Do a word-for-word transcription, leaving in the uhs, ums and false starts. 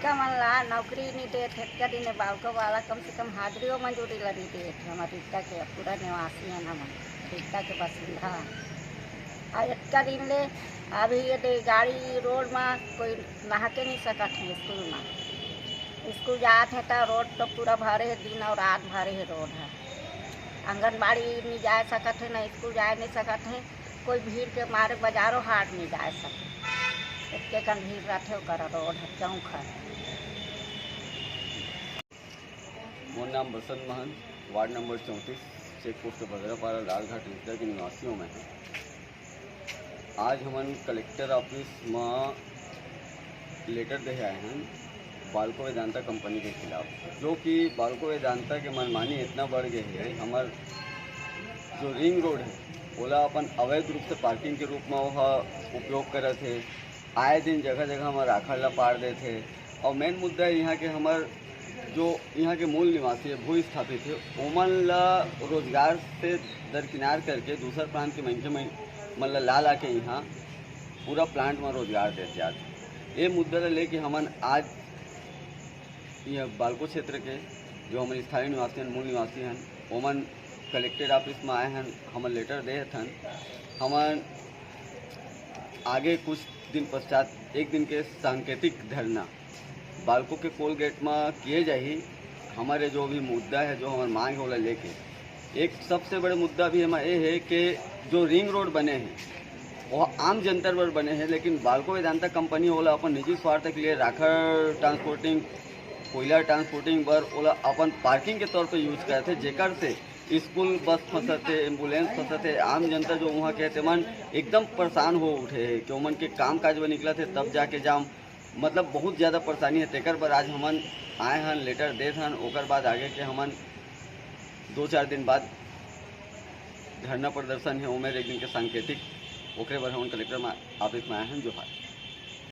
का मन ला नौकरी नहीं देत हे, अतका दिन ले बालको वाला कम से कम हाजिरी मजूरी ला नहीं देत हे। हमर रीटा के पूरा निवासी हन, हमन रीटा के बसिंदा हन। आ अतका दिन ले अभी ये दे गाड़ी रोड मा कोई नहा के नहीं सकत हे स्कूल मा। स्कूल जात हे त रोड तो पूरा भरे हे, दिन और रात भरे हे रोड ह। आंगनबाड़ी नहीं जा सकत हे, ना स्कूल जा नहीं सकत हे, कोई भीड़ के मारे बाजारो हाट नहीं जा सके। एतके कन भीड़ रथे ओकर रोड ह, चौक ह। मोर नाम बसंत महंत, वार्ड नंबर चौंतीस, चेक पोस्ट भद्रापारा, लालघाट रीटा के निवासियों में है। आज हमन कलेक्टर ऑफिस म लेटर दे आए हन बालको वेदांता कंपनी के खिलाफ, जो कि बालको वेदांता के मनमानी इतना बढ़ गए है। हमर जो रिंग रोड है, ओला अपन अवैध रूप से पार्किंग के रूप में वह उपयोग करत है। आए दिन जगह जगह में राखड़ ला पार देत है। और मेन मुद्दा है यहाँ के हमर जो यहाँ के मूल निवासी है, भू स्थापित है, ओमन ला रोजगार से दरकिनार करके दूसर प्रांत के मनखे मन, मन ला ला ला के यहाँ पूरा प्लांट में रोजगार देत जात है। ये मुद्दा ला लेके हमन आज ये बालको क्षेत्र के जो हमर स्थानीय निवासी हन, मूल निवासी हन, ओमन कलेक्टर ऑफिस में आए हन, हमन लेटर दे हथन। हमन आगे कुछ दिन पश्चात एक दिन के सांकेतिक धरना बालको के कोल गेट में किए जाही। हमारे जो भी मुद्दा है, जो हमारे मांग है, ओला लेके एक सबसे बड़े मुद्दा भी हमारा ये है कि जो रिंग रोड बने हैं, वो आम जनता बर बने हैं, लेकिन बालको वेदांता कंपनी ओला अपन निजी स्वार्थ के लिए राखड़ ट्रांसपोर्टिंग, कोयला ट्रांसपोर्टिंग बर ओला अपन पार्किंग के तौर पे यूज करत हे, जेकर से स्कूल बस फंसत हे, एम्बुलेंस फंसत हे। आम जनता जो वहाँ के हे, तेमन एकदम परेशान हो उठे हे कि ओमन के काम काज बर निकलत हे, तब जाके जाम, मतलब बहुत ज़्यादा परेशानी है। तेकर बर आज हमन आए हन, लेटर देत हन, ओकर बाद आगे के हमन दो चार दिन बाद धरना प्रदर्शन है, ओमेर एक दिन के सांकेतिक, ओकरे बर हमन कलेक्टर मा-, ऑफिस में आए हन। जोहार।